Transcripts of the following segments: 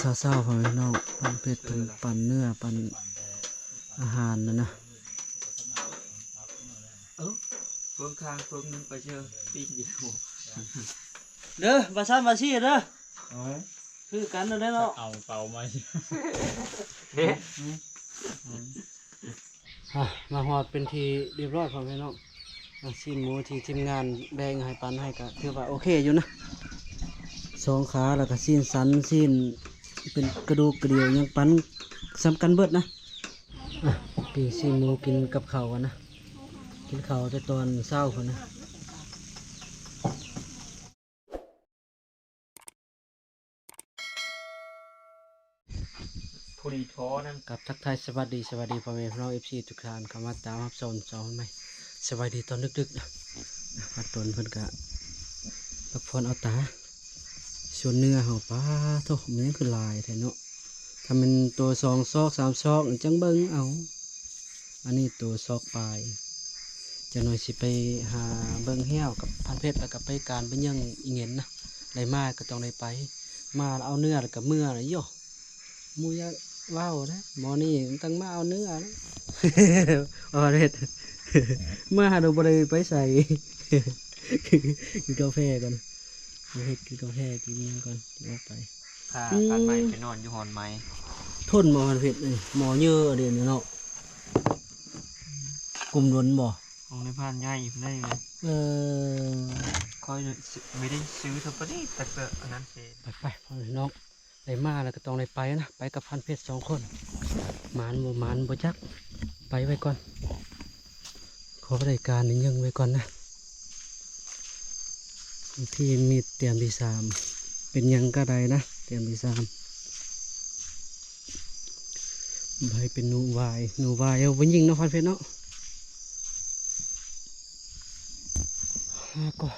ເຊົ້າໆ ພໍ່ແມ່ພີ່ນ້ອງ ພັນເພັດເພິ່ນປັນເນື້ອ ປັນອາຫານນັ້ນນະ. ເອີ ເບິ່ງຂ້າງເບິ່ງໜຶ່ງໄປເຈີປີ້ງດຽວ ເດີ ວ່າຊັ້ນວ່າຊີ້ເດີ. ເອີ ຄືກັນນັ້ນແຫຼະເນາະ ເອົາເປົາມາ ເດ້. ອ່ະ ມາຮອດເປັນທີ່ຮຽບຮ້ອຍ ພໍ່ແມ່ພີ່ນ້ອງ. ອ່ະ ຊີ້ນໝູທີ່ທີມງານແບ່ງໃຫ້ປັນໃຫ້ ກະຖືວ່າໂອເຄຢູ່ນະ ສອງຂາ ແລ້ວກະຊີ້ນສັນ ຊີ້ນເປັນກະດູກກະດຽວ ຫຍັງປັນສ່ຳກັນເບິດນະ. ອ່ະ ປີ້ງຊີ້ນໝູກິນກັບເຂົ້າກັນນະ ກິນເຂົ້າແຕ່ຕອນເຊົ້າພຸ້ນນະ. ຜູ້ດີທໍນຳ ກັບທັກທາຍສະຫວັດດີ ສະຫວັດດີພໍ່ແມ່ພີ່ນ້ອງ ເອັຟຊີ ທຸກທ່ານ ເຂົ້າມາຕາມຮັບຊົມຊ່ອງໃໝ່. ສະບາຍດີຕອນດຶກໆ ພັກຕົນເພິ່ນກະພັກຜ່ອນເອົາຕາ. ສ່ວນເນື້ອເຮົາ ປາໂທ້ ມັນຍັງຄືຫຼາຍແທ້ເນາະ. ຖ້າແມ່ນໂຕສອງຊອກສາມຊອກ ຈັ່ງເບິ່ງເອົາ. ອັນນີ້ໂຕຊອກປາຍ ຈັກໜ່ອຍຊິໄປຫາເບິ່ງແຮ້ວກັບພັນເພັດ ແລ້ວກໍໄປການໄປເຍື່ອງອີເຫງັນນະ. ໄດ້ມາກໍຕ້ອງໄດ້ໄປ ມາແລ້ວເອົາເນື້ອແລ້ວກໍເມືອແລ້ວ. ໂຢ ບໍ່ຢາກເວົ້າເດ້ ໝໍນີ້ມັນຕ້ອງມາເອົາເນື້ອເດ້ ເອົາເຮັດ ມາຫາໂດຍບໍ່ໄດ້ໄປໃສ. ກິນກາແຟກ່ອນ ເຮັດກິນກາແຟ ກິນຫຍັງກ່ອນ ອອກໄປ. ຖ້າ ອືມ ຄັນໄມ້ໄປນອນຢູ່ຮ່ອນໄມ້ ທົນບໍ່ ພັນເພັດເອີຍ. ໝໍເຍີະເດນີ້ເນາະ ກຸມດົນບໍ່ ຂອງໃນພານໃຫຍ່ພຸ້ນໄດ໋. ເອີ ຂ້ອຍໄມ່ໄດ້ຊື້ເທົ່າປານນີ້ ແຕ່ເພື່ອອັນນັ້ນເສ. ໄປໆ ພໍ່ແມ່ພີ່ນ້ອງ ໄດ້ມາແລ້ວກໍຕ້ອງໄດ້ໄປນະ ໄປກັບພັນເພັດສອງຄົນ. ໝານບໍ່ໝານບໍ່ຈັກ ໄປໄວ້ກ່ອນ. ຂໍໄດ້ການນີ້ຍັງໄວ້ກ່ອນນະ ບາງທີມີແຕ້ມທີສາມ ເປັນຫຍັງກໍໄດ້ນະ ແຕ້ມທີສາມ. ໃບເປັນໜູວາຍ ໜູວາຍເອົາໄປຍິງເນາະ ພັນເພັດເນາະ. ຫາກໍ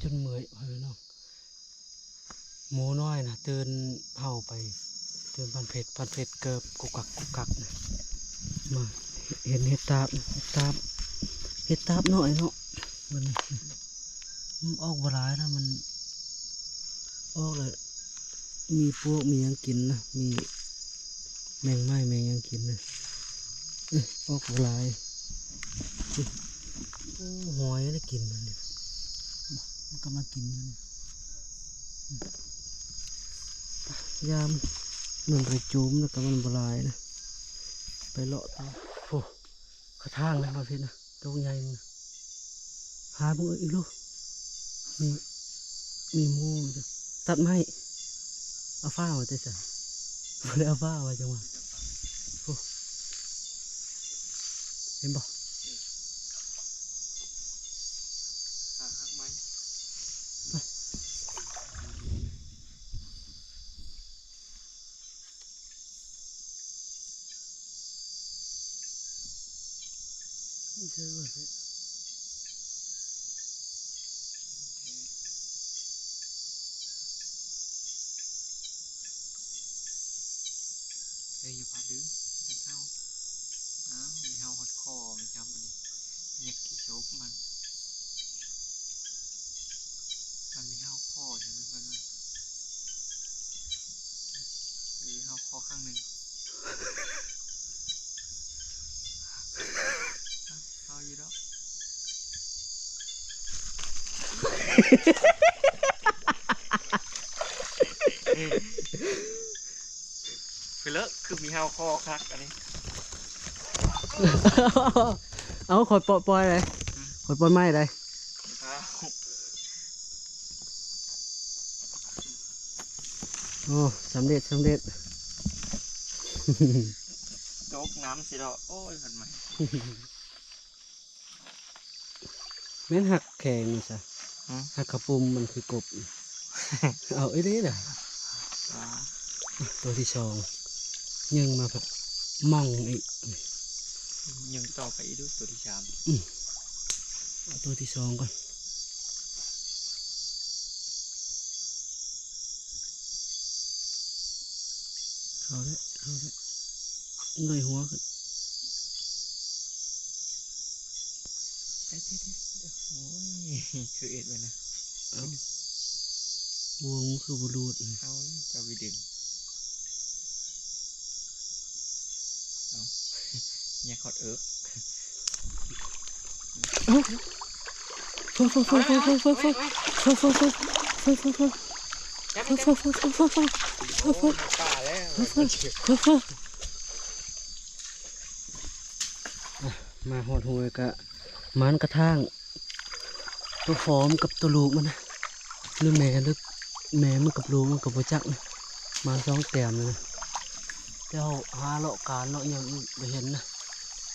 ຈົນເມື່ອຍ ພັນເພັດເນາະ. ໝູນ້ອຍນະ ຕື່ນເຮົາໄປ ຕື່ນພັນເພັດ ພັນເພັດເກີບກຸກກັກກຸກກັກນະ. ມາ ເຫັນເຫັດຕາບ ເຫັດຕາບ ເຫັດຕາບນ້ອຍເນາະ. ມັນ ມັນອອກບໍ່ຫຼາຍນະ ມັນອອກແລ້ວມີປວກມີຫຍັງກິນນະ ມີ ແມງໄມ້ແມງຫຍັງກິນນະ. ເອີ ອອກຫຼາຍ. ໂອ້ ຫອຍໄດ້ກິນມັນນີ້ ມັນກຳລັງກິນຢູ່ນີ້. ຢາມມັນໄປຈູມແລ້ວກໍມັນບໍ່ຫຼາຍນະ ໄປເລາະຕາມ. ໂອ້ ຂະຖາງນະ ມາພີ້ນະ. ໂຕໃຫຍ່ ຫາເບິ່ງອີກລູກ ມີ ມີໝູຢູ່. ຕັດໄມ້ ເອົາຟ້າມາແຕ່ໃສ? ບໍ່ໄດ້ເອົາຟ້າມາຈັ່ງວ່າ. ໂອ້ ເຫັນບໍ່? ຫາຮາກໄມ້ ໄປ. ເຮີ້ຍ ຢ່າພາດຶງ ມັນເຫົ່າ. ອ້າວ ມີເຫົ່າຮອດຄໍແມ່ນຫຍັງບັດນີ້ ຢາກກິນສົບມັນ. ມັນມີເຫົ່າຄໍຈັ່ງນີ້ເພິ່ນວ່າ ເອີ ເຫົ່າຄໍຄັ້ງໜຶ່ງ ເອົາຢູ່ດອກ. ຄືເລີ ຄືມີເຫົ່າຄໍຄັກອັນນີ້. ເອົາ ຂ້ອຍປ່ອຍ ປ່ອຍໄດ໋ ຂ້ອຍປ່ອຍໄມ້ໄດ໋. ໂອ້ ສຳເລັດ ສຳເລັດ. ຕົກນ້ຳຊິດອກ ໂອ້ຍ ພັນໄມ້ ແມ່ນຫັກແຂງນີ້ຊະ. ຫືມ? ຫັກຂະປຸ້ມມັນຄືກົບ. ເອົາອີ່ຫຼີລະ. ຕົວທີສອງ ຍິງມາພັດມອງອີກ ຍິງຕໍ່ໄປອີກດູ ຕົວທີສາມ. ອືມ ເອົາຕົວທີສອງກ່ອນ. ເຂົ້າແລ້ວ ເຂົ້າແລ້ວ ເງີຍຫົວຂຶ້ນ. ໂອ້ຍ ຄືເອັດໄວ້ນະ. ເອົ້າ ວງຄືບໍ່ຫຼຸດ. ເອົາແລ້ວ ເຈົ້າໄປດຶງ ຍັງຮອດເອິກ. ໂອ້ ໂອ້ ໂອ້ ມາຮອດຫ້ວຍກະໝານກະທາງ ໂຕຟອມກັບໂຕລູກມັນນະ ຫຼືແມ່ ຫຼືແມ່ມັນກັບລູກມັນກະບໍ່ຈັກນະ. ມາສອງແຕ້ມແລ້ວນະ ແຕ່ເຮົາຫາເລາະການເລາະຫຍັງອີກບໍ່ເຫັນນະ.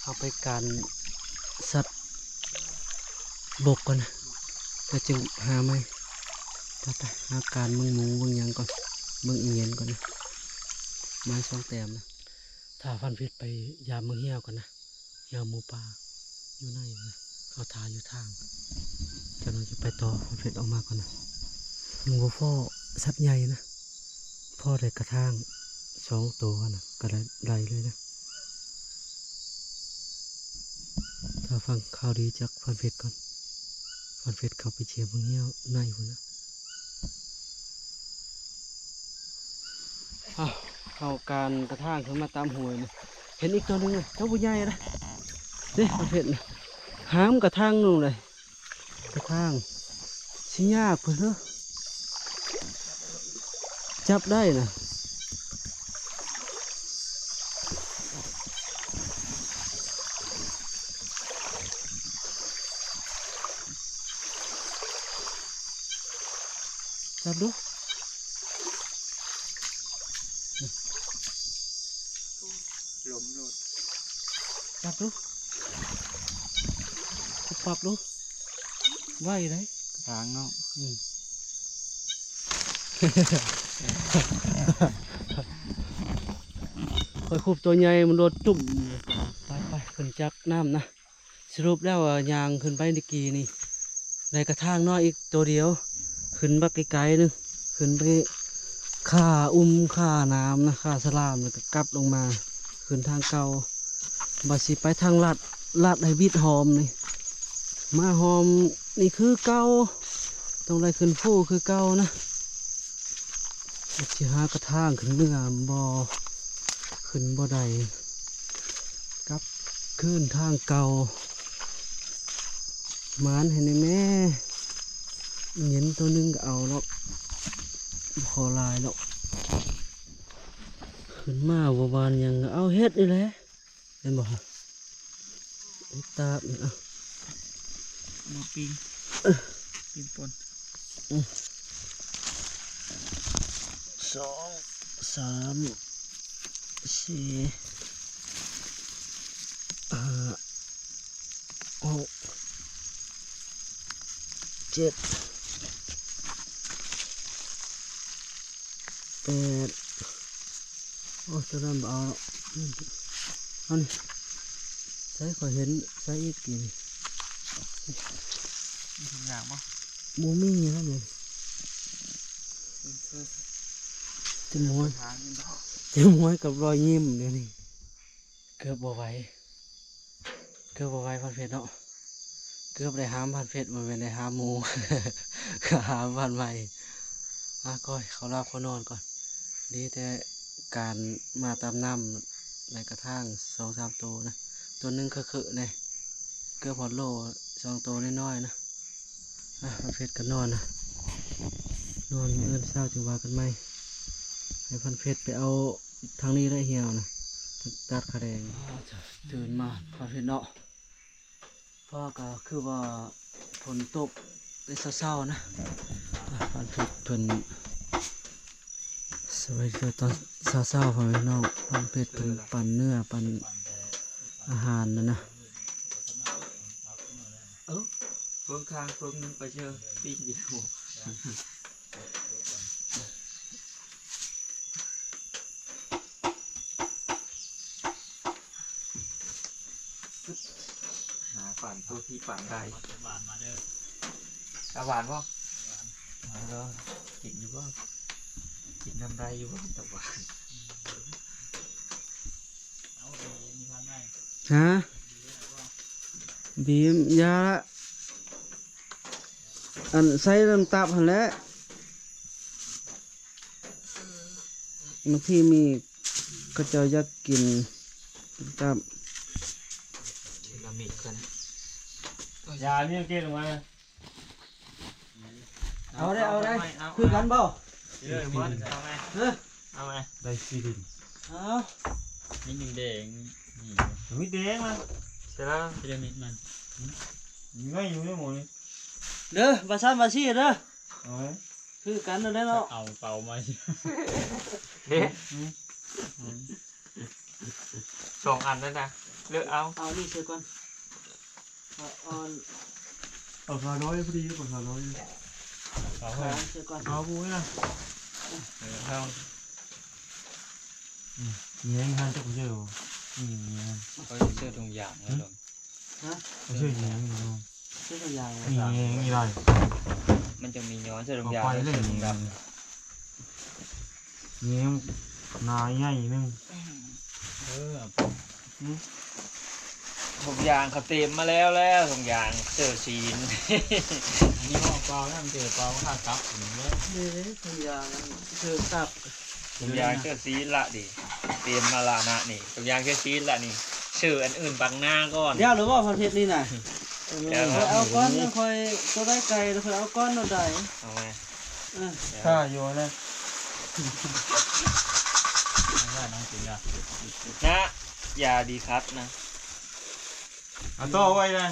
ເຮົາໄປການສັດບົກກ່ອນນະ ແລ້ວຈຶ່ງຫາໃໝ່. ໄປໆ ຫາການເບິ່ງໝູເບິ່ງຫຍັງກ່ອນ ເບິ່ງອີ່ຫຍັງກ່ອນນະ. ມາສອງແຕ້ມນະ. ຖ້າພັນເພັດໄປຢາມເບິ່ງຮຽວກ່ອນນະ ຮຽວໝູປ່າຢູ່ໃນນະ. ເຮົາຖ້າຢູ່ທາງ ຈັກໜ້ອຍຈະໄປຕໍ່. ພັນເພັດອອກມາກ່ອນນະ. ຍັງບໍ່ພໍ້ສັດໃຫຍ່ນະ ພໍ້ໄດ້ກະທາງສອງໂຕຫັ້ນນະ ກະໄດ້ ໄດ້ເລີຍນະ. ຖ້າຟັງຂ່າວດີຈາກພັນເພັດກ່ອນ. ພັນເພັດເຂົ້າໄປເຈຍເບິ່ງຮຽວໃນພຸ້ນນະ. ອ້າວ ເຮົາການກະທາງຂຶ້ນມາຕາມຫ້ວຍນີ້ ເຫັນອີກໂຕໜຶ່ງນະ ໂຕບໍ່ໃຫຍ່ນະ. ເດ້ ປະເພດນະ ຫາມກະທາງໜຶ່ງເລີຍ. ກະທາງຊິຍາກພຸ້ນເດີ ຈັບໄດ້ນະ. ຈັບດູ ລົມໂລດ ຈັບດູ ປຸບປັບດູ ໄວເດ້. ທາງເນາະ ອືມ ຂ້ອຍຄຸບໂຕໃຫຍ່ມັນໂດດຕຸ້ມ. ໄປໆ ຂຶ້ນຈາກນ້ຳນະ. ສະຫຼຸບແລ້ວວ່າຍ່າງຂຶ້ນໄປຕະກີ້ນີ້ ໄດ້ກະທາງນ້ອຍອີກໂຕດຽວ ຂຶ້ນບັກໄກໆໜຶ່ງ ຂຶ້ນໄປຄາອຸ່ມ ຄານ້ຳນະ ຄາສະຫຼາມ ແລ້ວກໍກັບລົງມາ ຂຶ້ນທາງເກົ່າ. ວ່າຊິໄປທາງລັດ ລັດໃຫ້ບິດຫອມນີ້ ມາຫອມນີ້ຄືເກົ່າ ຕ້ອງໄດ້ຂຶ້ນພູຄືເກົ່ານະ. ຊິຫາກະທາງຂຶ້ນເມືອບໍ່ ຂຶ້ນບໍ່ໄດ້ ກັບຄືນທາງເກົ່າ. ໝານໃຫ້ແດ່ແມ່ ເຫັນໂຕໜຶ່ງກໍເອົາດອກ ບໍ່ຂໍຫຼາຍດອກ. ຂຶ້ນມາບໍ່ຫວ່ານຫຍັງ ເອົາເຫັດນີ້ແຫຼະ. ເຫັນບໍ່? ເຫັດຕາບນີ້ ເອົາ ມາປີ້ງ ເອີ ປີ້ງປົ່ນ ອືມ ສອງ ສາມ ສີ່ ຫ້າ ຫົກ ເຈັດ ແປດ. ໂອ້ ຕົວນັ້ນບໍ່ເອົາດອກ ເອົານີ້ ໃສ່ ຂ້ອຍເຫັນໃສ່ອີກກີ້ນີ້ ມີທຸກຢ່າງບໍ່? ບໍ່ມີແລ້ວນີ້ ເຕັມຫ້ວຍ ເຕັມຫ້ວຍກັບຮອຍຍິ້ມດຽວນີ້. ເກືອບບໍ່ໄຫວ ເກືອບບໍ່ໄຫວພັນເພັດເນາະ ເກືອບໄດ້ຫາມພັນເພັດ ບໍ່ແມ່ນໄດ້ຫາມໝູ ຫາມພັນໃໝ່. ອາ ກ້ອຍ ເຂົ້າຫຼາບເຂົ້ານອນກ່ອນ. ດີແຕ່ການມາຕາມນ້ຳ ໄດ້ກະທາງສອງສາມໂຕນະ ໂຕໜຶ່ງເຄີໆແດ່ ເກືອບຮອດໂລ ສອງໂຕນ້ອຍໆນະ. ອາ ພັນເພັດກໍນອນນະ ນອນ ມື້ອື່ນເຊົ້າຈຶ່ງວ່າກັນໃໝ່. ໃຫ້ພັນເພັດໄປເອົາທາງນີ້ໄດ້ຮຽວນະ ຕັດຂາແດງ. ຕື່ນມາພັນເພັດເນາະ ຟ້າກໍຄືວ່າຝົນຕົກແຕ່ເຊົ້າໆນະ. ອາ ພັນເພັດເພິ່ນ ສະບາຍດີຕອນເຊົ້າໆ ພໍ່ແມ່ພີ່ນ້ອງ. ພັນເພັດເພິ່ນປັ່ນເນື້ອ ປັ່ນອາຫານນັ້ນນະ. ເອີ ເບິ່ງຂ້າງເບິ່ງໜຶ່ງໄປເຈີປີ້ງດຽວ ຫາປັ່ນໂຕທີ່ປັ່ນໄດ້. ຕາຫວານບໍ່? ເອີ ກິນຢູ່ບໍ່? ກິນນຳໄດ້ຢູ່ບໍ່ຕາຫວານ? ຮະ? ບີມ ຢ່າລະ ອັນໃສ່ນ້ຳຕັບຫັ້ນແຫຼະ. ບາງທີມີເຂົາເຈົ້າຢາກກິນ ຄັບ ທີລະມິດກ່ອນ ຢ່າມີເກດອອກມາ ເອົາໄດ້ ເອົາໄດ້ ເອົາ ຄືກັນບໍ່? ເອີ ໝົດ ເອົາໄໝ ເອີ ເອົາໄໝ ໄດ້ສີ່ດິນ ເອົາ ມີດິນແດງ ນີ້ ມີແດງນະ ເສຍແລ້ວ ທີລະມິດມັນ ມີໄວ້ຢູ່ໃນໝູນີ້ ເດີ ວ່າຊັ້ນວ່າຊີ້ເດີ ເອົາໄໝ ຄືກັນນັ້ນແຫຼະເນາະ ເອົາເປົາມາ ເດ້ ອືມ ສອງອັນນັ້ນນະ ເລືອກເອົາ ເອົານີ້ໃສ່ກ່ອນ ເອົາ ເອົາຂານ້ອຍພໍດີ ເອົາຂານ້ອຍ ເອົາ ຂານີ້ໃສ່ກ່ອນ ເອົາຜູ້ນະ ເອີ ເອົາ ອືມ ແຍງຫັ້ນຈັກເຊື່ອບໍ່ ອືມ ແຍງ ຂ້ອຍຊິຊື້ຖົງຢາງແລ້ວ ຮະ ບໍ່ເຊື່ອແຍງເນາະ ຊື້ຖົງຢາງ ນີ້ແຍງນີ້ໄດ້ ມັນຈະມີຍ້ອນໃສ່ຖົງຢາງ ເອົາໄປເລີຍ ໃສ່ຖົງດຳ ນີ້ໜ້າໃຫຍ່ໜຶ່ງ ເອີ ອືມ ຖົງຢາງເຂົາເຕັມມາແລ້ວແລ້ວ ຖົງຢາງເສື້ອຊີນ ອັນນີ້ເວົ້າເປົ່ານຳ ເສື້ອເປົ່າຂາກັບເດ້ ຖົງຢາງເສື້ອກັບ ຖົງຢາງເສື້ອຊີນລະນີ້ ເຕັມມາລະນະນີ້ ຖົງຢາງເສື້ອຊີນລະນີ້ ເສື້ອອັນອື່ນບັງໜ້າກ່ອນ ແລ້ວຫຼືບໍ່ ພັນເພັດນີ້ນະ ແລ້ວ ຂ້ອຍເອົາກ່ອນ ຂ້ອຍຕົວໃດໄກ ຂ້ອຍເອົາກ່ອນໂລດໃດ ເອົາໄວ້ ເອີ ຖ້າຢູ່ນະ ນະ ຢາດີຄັດນະ ເອົາຕໍ່ໄວ້ນະ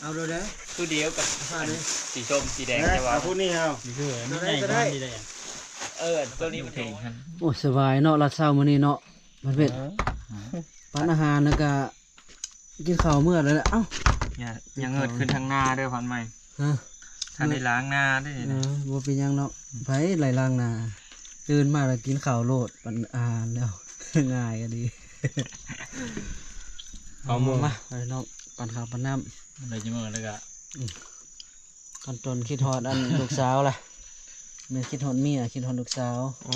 ເອົາໂລດໃດ ຄືດຽວກັບ ອັນສີສົ້ມສີແດງ ແຕ່ວ່າ ເອົາຜູ້ນີ້ເອົາ ນີ້ຄື ອັນນີ້ໃຫຍ່ກວ່ານີ້ໄດ໋ ເອີ ຕົວນີ້ມັນແພງຫັ້ນ ໂອ້ ສະບາຍເນາະ ລາດເຊົ້າມື້ນີ້ເນາະ ມັນເປັນ ເອີ ປານອາຫານ ແລ້ວກະ ກິນເຂົ້າເມືອແລ້ວແຫຼະ ເອົ້າ ຢ່າ ຢ່າເງີດຂຶ້ນທາງໜ້າເດີ ພັນໃໝ່ ຮະ ທັນໄດ້ລ້າງໜ້າເດ້ ເອີ ບໍ່ເປັນຫຍັງເນາະ ໃຜໄດ້ລ້າງໜ້າ ຕື່ນມາແລ້ວກິນເຂົ້າໂລດ ປັນອາຫານແລ້ວ ງ່າຍອີ່ຫຼີ ເອົາ ມາ ມາ ມາ ໄປນ້ອງ ປັນເຂົ້າປັນນ້ຳ ໄດ້ຈັກມື້ແລ້ວກະ ອືມ ຂັ້ນຕົ້ນຄິດຮອດອັນລູກສາວລະ ແມ່ນຄິດຮອດເມຍ ຄິດຮອດລູກສາວ ເອີ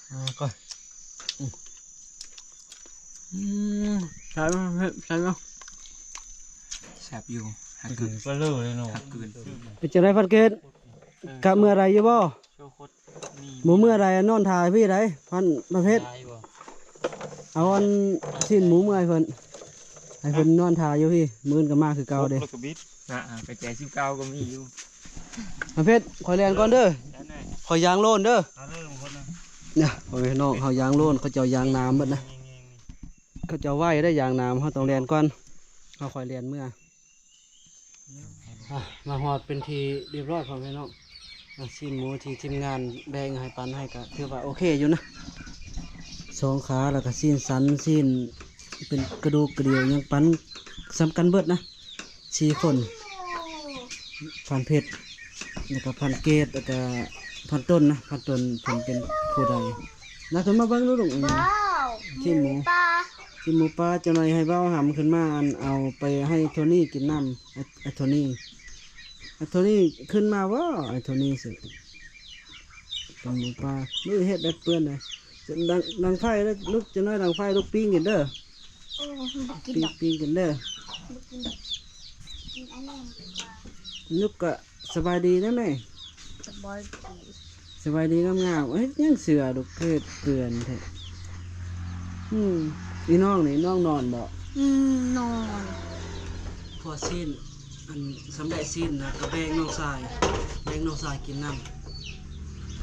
ອ່າ ກ່ອນ ອືມ ອືມ ໃສ່ມາ ໃສ່ມາ ແຊບຢູ່ ຫາກືນ ປະເລີເລີຍເນາະ ຫາກກືນ ເປັນຈັ່ງໃດພັນເກດ ເອີ ກັບເມືອໄດ້ຢູ່ບໍ່? ບໍ່ເມືອໃດ ນອນຖ້າຢູ່ພີ້ໃດ ພັນ ພັນເພັດ ເອົາອັນຊີ້ນໝູເມືອໃຫ້ເພິ່ນ ໃຫ້ເພິ່ນນອນຖ້າຢູ່ພີ້ ມື້ອື່ນກໍມາຄືເກົ່າເດ້ ນະ ກະແຈສິບເກົ້າກໍມີຢູ່ ພັນເພັດ ຂ້ອຍແລ່ນກ່ອນເດີ ຂ້ອຍຢາງໂລນເດີ ເອົາເລີຍ ເນຍ ພໍ່ແມ່ພີ່ນ້ອງ ເຮົາຢາງໂລນ ເຂົາເຈົ້າຢາງໜາມເບິດນະ ເຂົາເຈົ້າໄວເດ້ຢາງໜາມ ເຮົາຕ້ອງແລ່ນກ່ອນ ເຮົາຄ່ອຍແລ່ນເມືອ. ອ່ະ ມາຮອດເປັນທີ່ຮຽບຮ້ອຍ ພໍ່ແມ່ພີ່ນ້ອງ ອ່ະ ຊີ້ນໝູທີ່ທີມງານແບ່ງໃຫ້ປັນໃຫ້ ກະຖືວ່າໂອເຄຢູ່ນະ ສອງຂາ ແລ້ວກະຊີ້ນສັນ ຊີ້ນເປັນກະດູກກະດຽວ ຫຍັງປັນສ່ຳກັນເບິດນະ ສີ່ຄົນ ພັນເພັດ ແລ້ວກະພັນເກດ ແລ້ວກະພັນຕົ້ນນະ ພັນຕົ້ນເພິ່ນເປັນຜູ້ໃດ ນະ ຂຶ້ນມາເບິ່ງດູລູກ ຊີ້ນໝູ ຊີ້ນໝູປ່າ ຈັກໜ້ອຍໃຫ້ບ່າວຫຳຂຶ້ນມາ ອັນ ເອົາໄປໃຫ້ໂທນີ້ກິນນ້ຳ ໄອ້ ໄອ້ໂທນີ້ ໄອ້ໂທນີ້ຂຶ້ນມາບໍ່? ໄອ້ໂທນີ້ຊິ ເປັນໝູປ່າ ນີ້ເຮັດໃຫ້ເປື້ອນເດ້ ດັງ ດັງໄຟເດີລູກ ຈັກໜ້ອຍດັງໄຟລູກ ປີ້ງກິນເດີ ໂອ້ ບໍ່ກິນດອກ ປີ້ງກິນເດີ ບໍ່ກິນ ກິນອັນນີ້ດີກວ່າ ລູກກະ ສະບາຍດີນະແມ່ ສະບາຍດີ ສະບາຍດີງາມໆ ເຮັດຫຍັງເສື້ອລູກ ຄືເປື້ອນແທ້ ອືມ ອີນ້ອງນີ້ ນ້ອງນອນບໍ່? ອືມ ນອນ ພໍຊີ້ນ ອັນ ຊຳແລະຊີ້ນນະ ກະແບ່ງນ້ອງຊາຍ ແບ່ງນ້ອງຊາຍກິນນຳ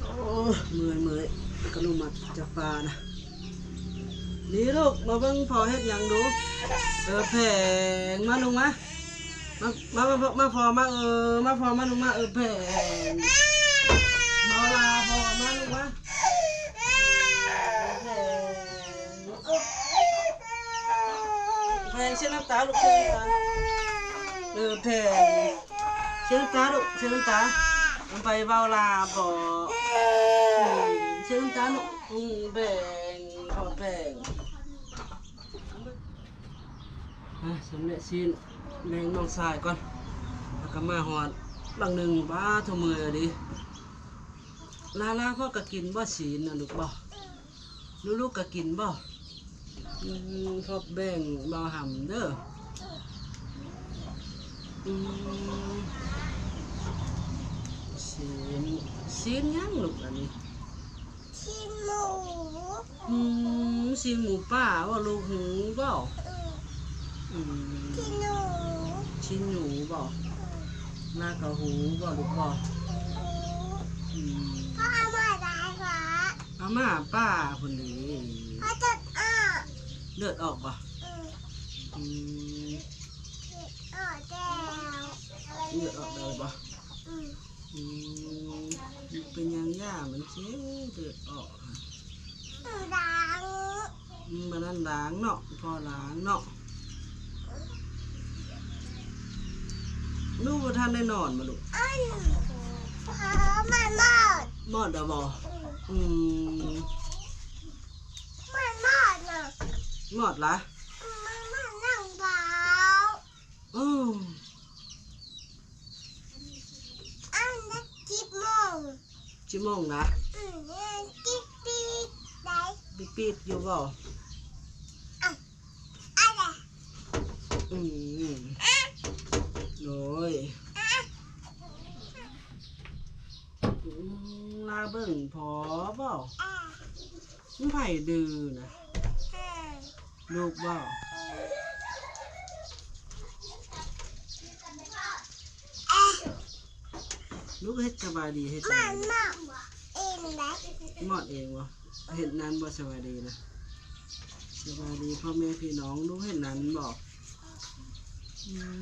ໂອ້ຍ ເມື່ອຍໆ ກະລຸມມາຈາກປ່ານະ ນີ້ລູກ ມາເບິ່ງພໍ່ເຮັດຫຍັງດູ ເອີ ແພງ ມາລູກມາ ມາ ມາ ມາ ມາພໍ່ມາ ເອີ ມາພໍ່ມາລູກມາ ເອີ ແພງ ມາລາພໍ່ມາລູກມາ ແພງ ແພງ ເຊັດນ້ຳຕາລູກ ເຊັດນ້ຳຕາ ເອີ ແພງ ເຊັດນ້ຳຕາລູກ ເຊັດນ້ຳຕາ ໄປເວົ້າລາພໍ່ ອືມ ເຊັດນ້ຳຕາລູກ ອືມ ແພງ ພໍ່ແພງ. ອ່ະ ຊຳແລະຊີ້ນແບ່ງນ້ອງຊາຍກ່ອນ ແລ້ວກໍມາຮອດຫຼັງໜຶ່ງ ບາດ ໂທ້ ເມື່ອຍອີ່ຫຼີ ລາ ລາ ພໍ່ກໍກິນບໍ່ຊີ້ນນະລູກບໍ່? ລູກໆກໍກິນບໍ່? ອືມ ພໍ່ແບ່ງບ່າວຫຳເດີ ອືມ ຊີ້ນ ຊີ້ນຫຍັງລູກອັນນີ້? ຊີ້ນໝູ ອືມ. ຊີ້ນໝູປ່າບໍ່ລູກ? ຫູບໍ່? ອືມ ອືມ ຊີ້ນໜູ ຊີ້ນໜູບໍ່? ອືມ ລາວກໍຫູບໍ່ລູກ? ບໍ່ ຫູ ອືມ ພໍ່ເອົາມາໄດ້ ພໍ່ ເອົາມາປ່າພຸ້ນເດ້. ພໍ່ເລືອດອອກ ເລືອດອອກບໍ່? ອືມ ອືມ ເລືອດອອກແລ້ວ ເລືອດອອກໄດ້ບໍ່? ອືມ ອືມ ເປັນຫຍັງ ຢາມັນຊິເລືອດອອກ? ມັນດາງ ອືມ ມັນດາງເນາະ ພໍດາງເນາະ. ໜູບໍ່ທັນໄດ້ນອນບໍ່ລູກ? ອັນ ມັນມອດ ມອດແລ້ວບໍ່? ອືມ ອືມ ມັນມອດນະ ມອດລະ? ມັນ ມັນນັ່ງເບົາ ອືມ ອັນນັ້ນສິບໂມງ ສິບໂມງນະ? ອືມ ປິດ ປິດໄດ້ ປິດ ປິດຢູ່ບໍ່? ອະ ອະ ອືມ ອະ ໂດຍ ອະ ອືມ ລາວເບິ່ງພໍ່ບໍ່? ອະ ມັນໃຜດື້ນະ? ອະ ລູກບໍ່? ອະ ລູກເຮັດສະບາຍດີ ເຮັດສະບາຍດີ ມັນມອດເອງໄດ໋ ມອດເອງບໍ່? ເຮັດນັ້ນບໍ່ສະບາຍດີນະ? ສະບາຍດີພໍ່ແມ່ພີ່ນ້ອງ ລູກເຮັດນັ້ນບໍ່? ອືມ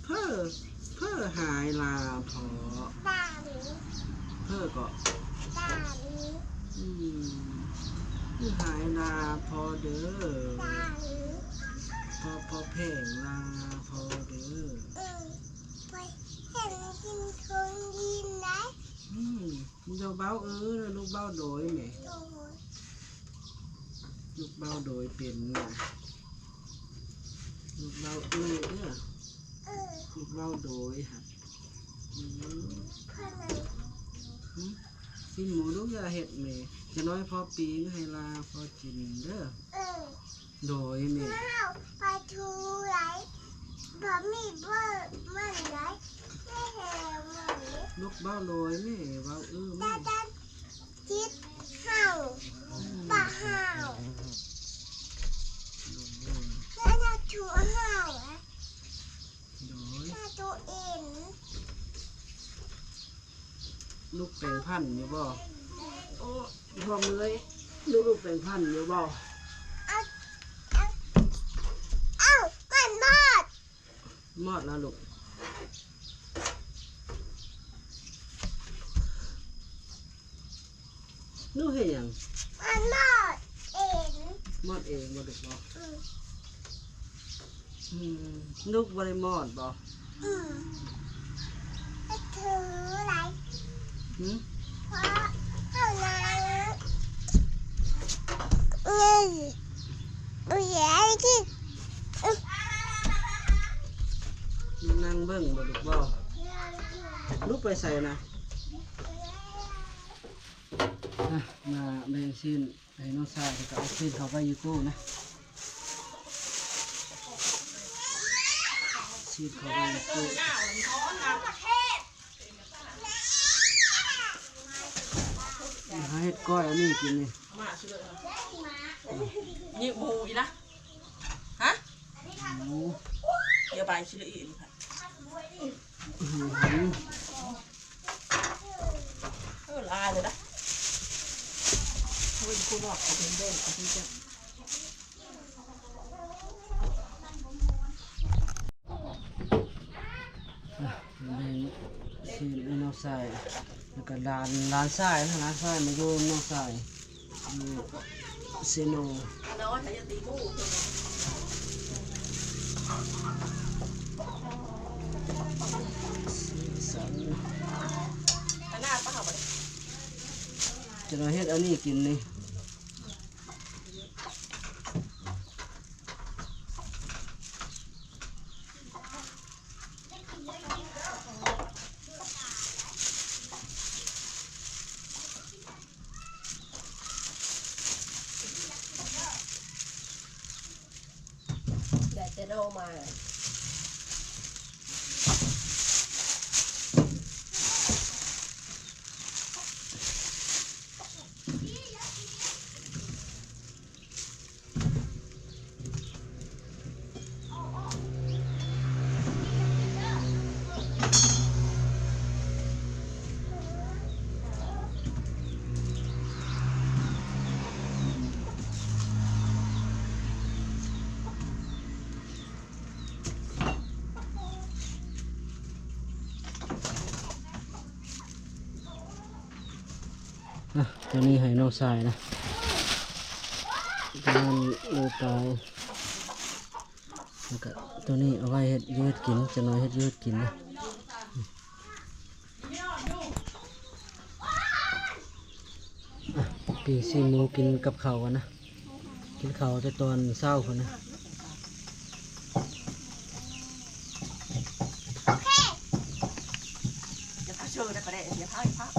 ເພີ້ ເພີ້ຫາຍລາພໍ່ ຕາມ ເພີ້ກໍ ຕາມ ອືມ ຄືຫາຍລາພໍ່ເດີ ຕາມ ພໍ່ ພໍ່ແພງລາພໍ່ເດີ ອືມ ໄປເຫັນກິນຂອງກິນໄດ໋ ອືມ ເຈົ້າເວົ້າເອີ ລູກເວົ້າໂດຍແມ່ ໂດຍ ລູກເວົ້າໂດຍເປັນນະ ລູກເວົ້າເອີເດີ ເອີ ລູກເວົ້າໂດຍຫັ້ນ ອືມ ເພິ່ນ ຫຶ ຊີ້ນໝູລູກຢ່າເຮັດແມ່ ຈະນ້ອຍພໍ່ປີ້ງໃຫ້ລາພໍ່ກິນເດີ ເອີ ໂດຍແມ່ ເຮົາໄປທູໄດ໋ ບໍ່ມີເບີມັນໄດ໋ ແທ້ໆ ມັນ ລູກເວົ້າໂດຍແມ່ ເວົ້າເອີແມ່ ຕາຕາ ຕິດເຮົາ ປະເຮົາ ແລ້ວເຮົາຖືເຮົາ ໂດຍ ເຮົາໂຕເອງ ລູກແປງຟັນຢູ່ບໍ່? ໂອ້ ພໍ່ເມື່ອຍ ລູກ ລູກແປງຟັນຢູ່ບໍ່? ເອົາ ເອົາ ເອົາ ມັນມອດ ມອດລະລູກ ໜູເຮັດຫຍັງ? ມັນມອດເອງ ມອດເອງບໍ່ລູກບໍ່? ອືມ ອືມ ລູກບໍ່ໄດ້ມອດບໍ່? ອືມ ຖືໄດ້ ຫຶ ເພາະເຮົານັ່ງ ນີ້ ບໍ່ຢາກກິນ ອື ນັ່ງເບິ່ງບໍ່ລູກບໍ່? ລູກໄປໃສນະ? ອ່ະ ມາແບ່ງຊີ້ນໃຫ້ນ້ອງຊາຍ ແລ້ວກໍເອົາຊີ້ນເຂົ້າໄວ້ຢູ່ຕູ້ນະ ຊີ້ນເຂົ້າໄວ້ຢູ່ຕູ້ ມາຫາເຮັດກ້ອຍອັນນີ້ກິນນີ້ ຍິງໝູອີ່ລະ ຮະ ໝູ ຢ່າໄປຊິລະອີ່ ອື ເອີ ຫຼາຍເລີຍນະ ໂອ້ຍ ຄົນອອກເອົາເປັນແບ່ງເອົາທີ່ຈະ ອ່ະ ແບ່ງຊີ້ນໃຫ້ນ້ອງຊາຍ ແລ້ວກໍຫຼານ ຫຼານຊາຍນະ ຫຼານຊາຍມາຢູ່ນ້ອງຊາຍ ຢູ່ເຊໂນ ຊິມາເຮັດອັນນີ້ກິນນີ້. ໄດ້ແຕ່ໜໍ່ໄມ້. ອ່ະ ຕົວນີ້ໃຫ້ນ້ອງຊາຍນະ ຕົວນັ້ນເລີຕາຍ ແລ້ວກະຕົວນີ້ເອົາໄວ້ເຮັດຢູ່ເຮັດກິນ ຈັກໜ່ອຍເຮັດຢູ່ເຮັດກິນນະ. ອ່ະ ປີ້ງຊີ້ນໝູກິນກັບເຂົ້າກ່ອນນະ ກິນເຂົ້າແຕ່ຕອນເຊົ້າພຸ້ນນະ.